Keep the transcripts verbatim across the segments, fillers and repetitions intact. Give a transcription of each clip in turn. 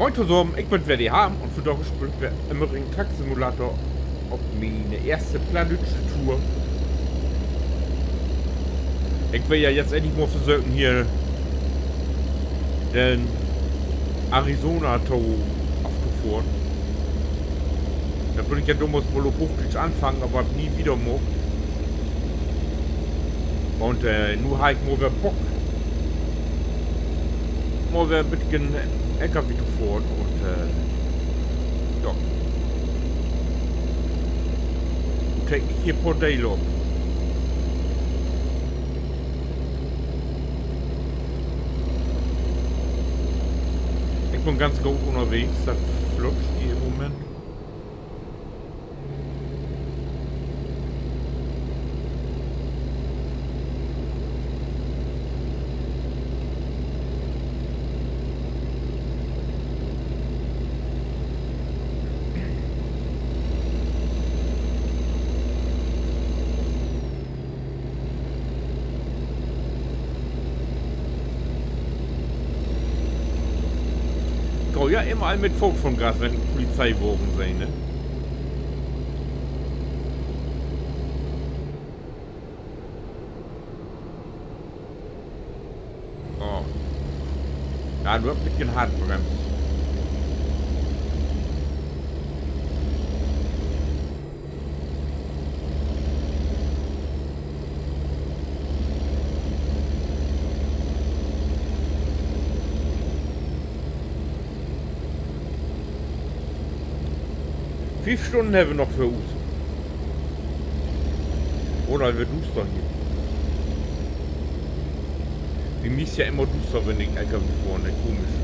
Moin tosamen, ik bün weer de Harm un vandaag speel ik weer American Truck Simulator op miene eerste plattdüütsche Tour. Ik will ja jetzt endlich mal versöken, hier den Arizona to aftofohren. Dor bün ik ja domals mal op Hoochdüütsch anfangen, aver hebb nie wieder maakt. Un, äh, nu harr ik mal weer Bock, mal weer en beten L K W to fohren un, äh, ja. Nu teek ik hier poor Delen op. Ik bün ganz goot ünnerwegens, dat flutscht hier in'n Moment. Ik gah ja immer all mit Foot vun't Gas, wenn ik Polizeiwagen seh, ne? Oh. Ja, du hest en beten hart bremst. Fief Stünnen hebbt wi noch vör us. Oder weer duuster hier. Bi mi is ja immer duuster, wenn ik L K W fohr, ne? Komisch.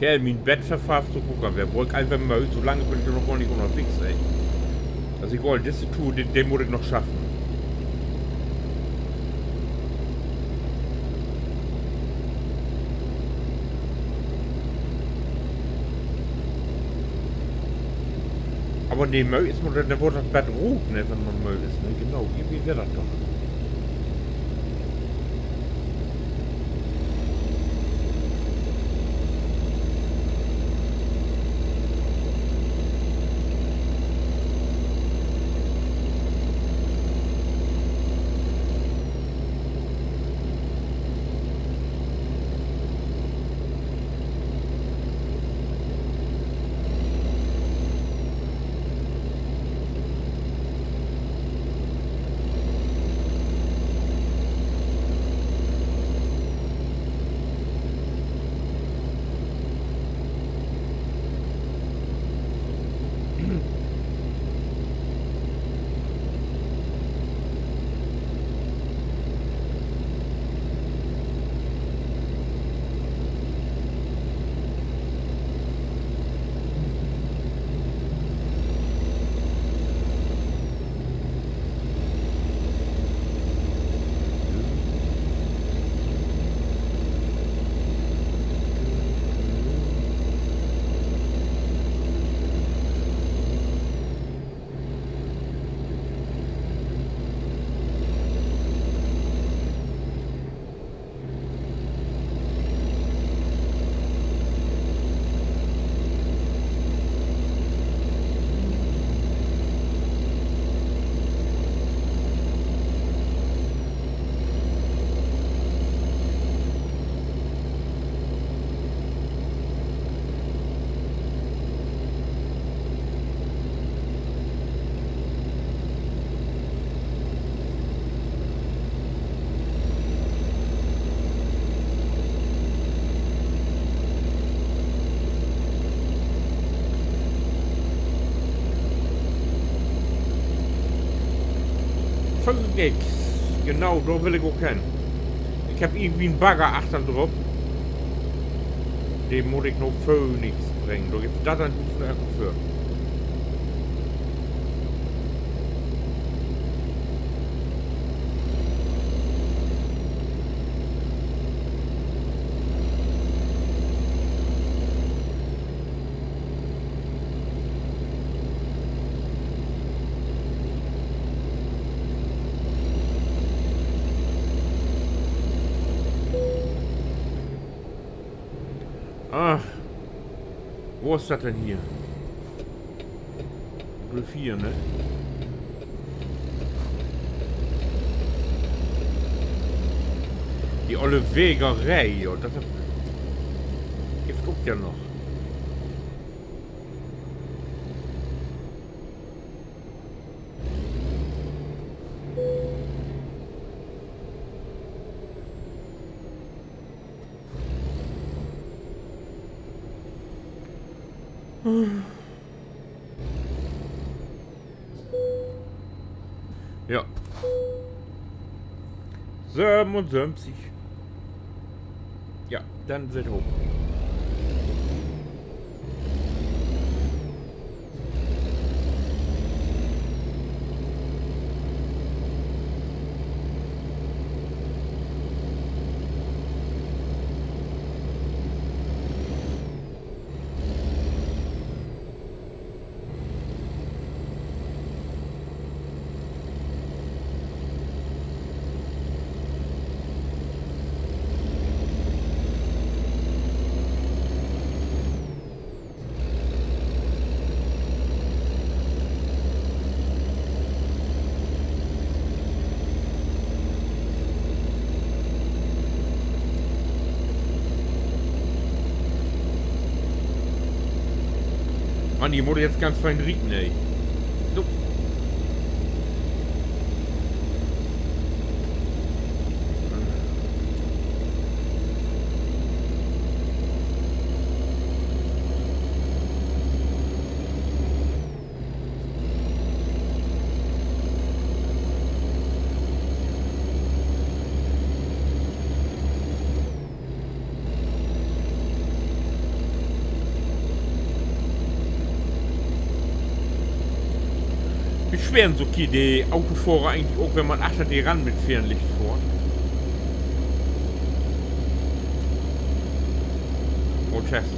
Kerl, mien Bett verfarvt sik ok al weer. Worr ik al weer mööd, so lang bün ik noch gor nich ünnerwegens, ey. Also egal, disse Tour, de, de mutt ik noch schaffen. Aver nee, mööd is man, denn, denn word dat Bett root, ne, wenn man mööd is, ne? Genau, irgendwie weer dat doch. Phoenix. Genau, dor will ik ok hen. Ik heff irgendwie en Bagger achtern drop. De mutt ik na Phoenix bringen. Dor gifft dat denn dusend Euro för. Ach, wo is dat denn hier? Glööv hier, ne? De olle Wegeree, jo, dat gifft ok ja noch. Ja. Sövenunsöventig. Ja, denn sitt hoch. Mann, de mutt nu ganz fein rieten, ey. So. Beschweren sik de Autofohrer egentlich ok, wenn man achter de ran mit Fernlicht fohrt? Protest.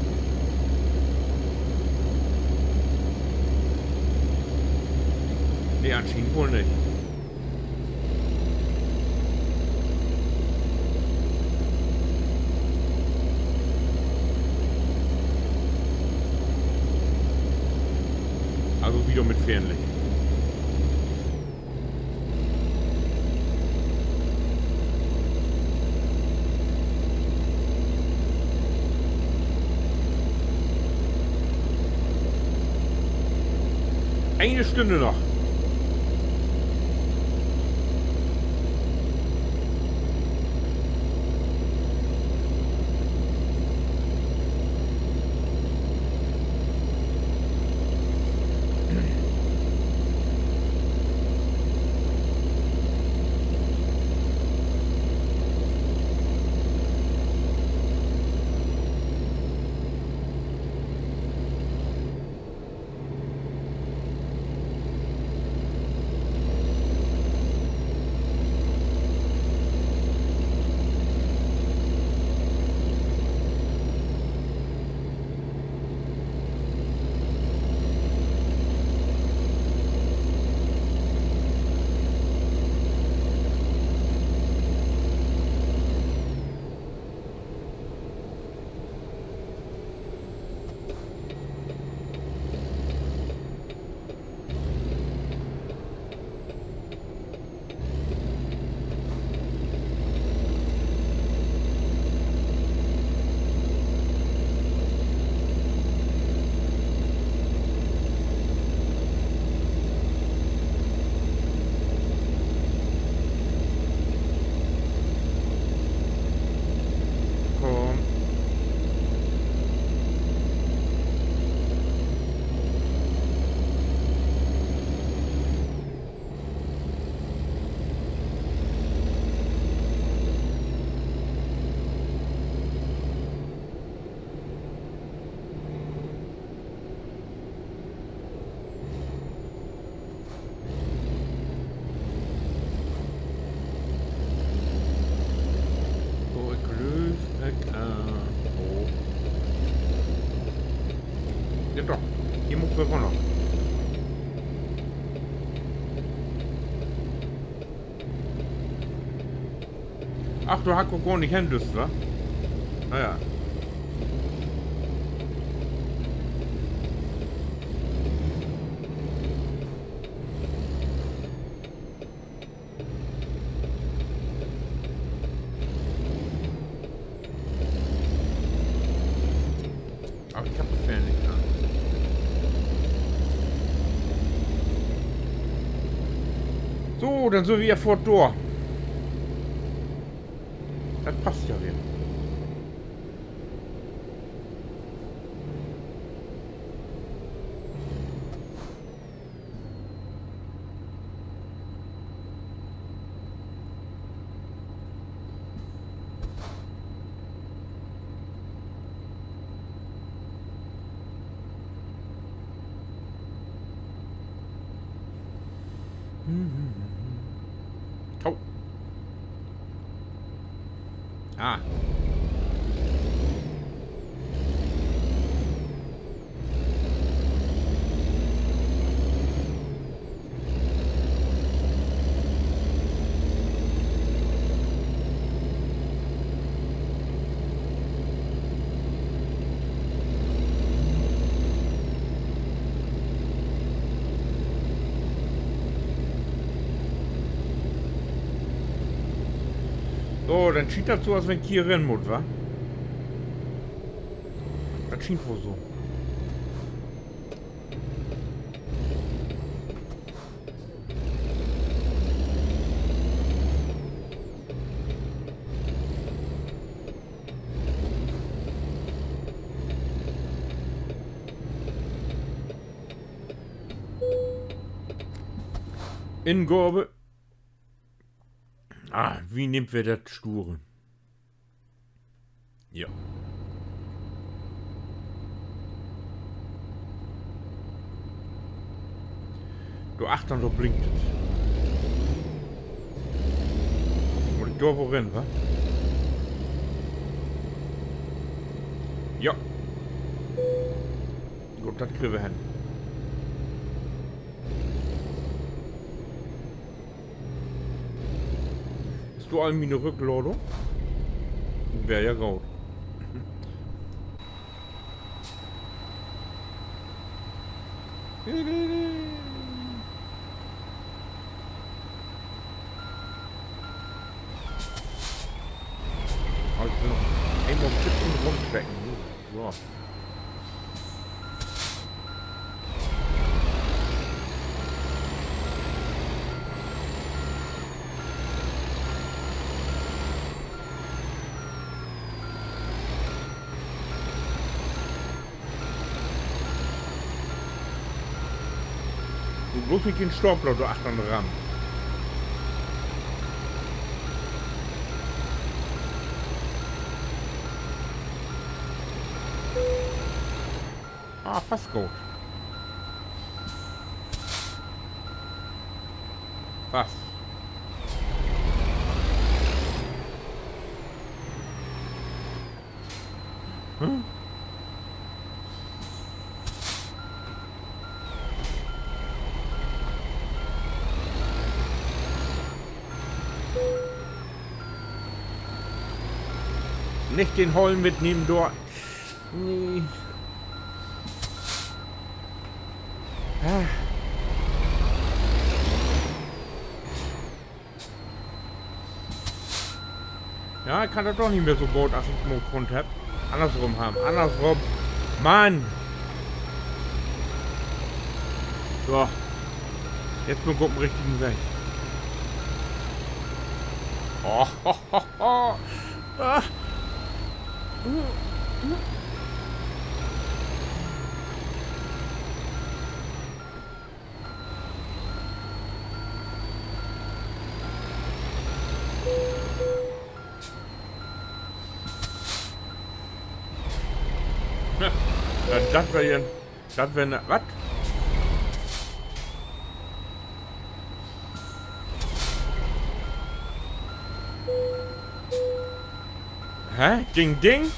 Nee, anschienend woll nich. Also wieder mit Fernlicht. Ene Stünn noch. Ach, dor harr ik ok gor nich hen düsst, wa? Na ja. Aver ik hebb de Fähr nich, ne? So, denn sünd wi ja foort dor. Dat passt ja weer. Au. Ah. So, denn schient dat so, as wenn ik hier rin mutt, wa? Dat schient woll so. Ingave. Ah, wi nehmt weer dat Sture? Ja. Dor achtern, dor blinkt dat. Mutt ik dor woll rin, wa? Ja. Goot, dat kriegt wi hen. Is dor al miene Rückladung? Weer ja goot. Also, eenmal 'n beten rumtrecken. So. Du, bloots nich den Stapler dor achtern ran. Ah, fast goot. Fast. Hm? Nich den Hollen mitnehmen dor. Nee. Ah. Ja, ik kann dat doch nich mehr so goot, as ik mal kunnt hebb. Annersrum hebben, annersrum. Mann! So. Jetzt bün ik op 'n richtigen Weg. Oh, ho, ho, ho. Ah. Ja, dat weer ja, dat weer 'n, wat? Hä? Ding, ding?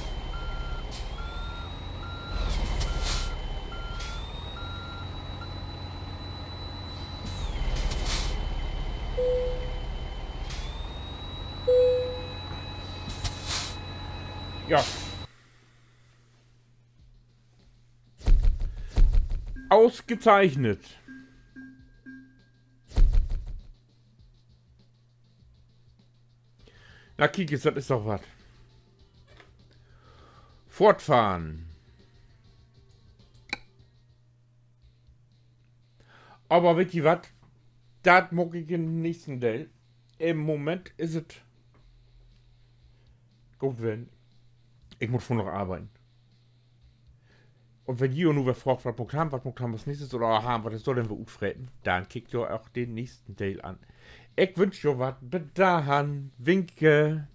Ja. Ausgezeichnet. Na, kiek, is, dat is doch wat. Fortfahren. Aver weet ji wat? Dat maak ik in'n nächsten Deel. In'n Moment is et goot ween. Ik mutt vörher noch arbeiden. Un wenn ji nu weer fraagt, wat maakt Harm, wat maakt Harm as nächstes, oder Harm, wat is dor denn weer utfreten, denn kiekt jo ok den nächsten Deel an. Ik wünsch jo wat, bet dorhen, winke.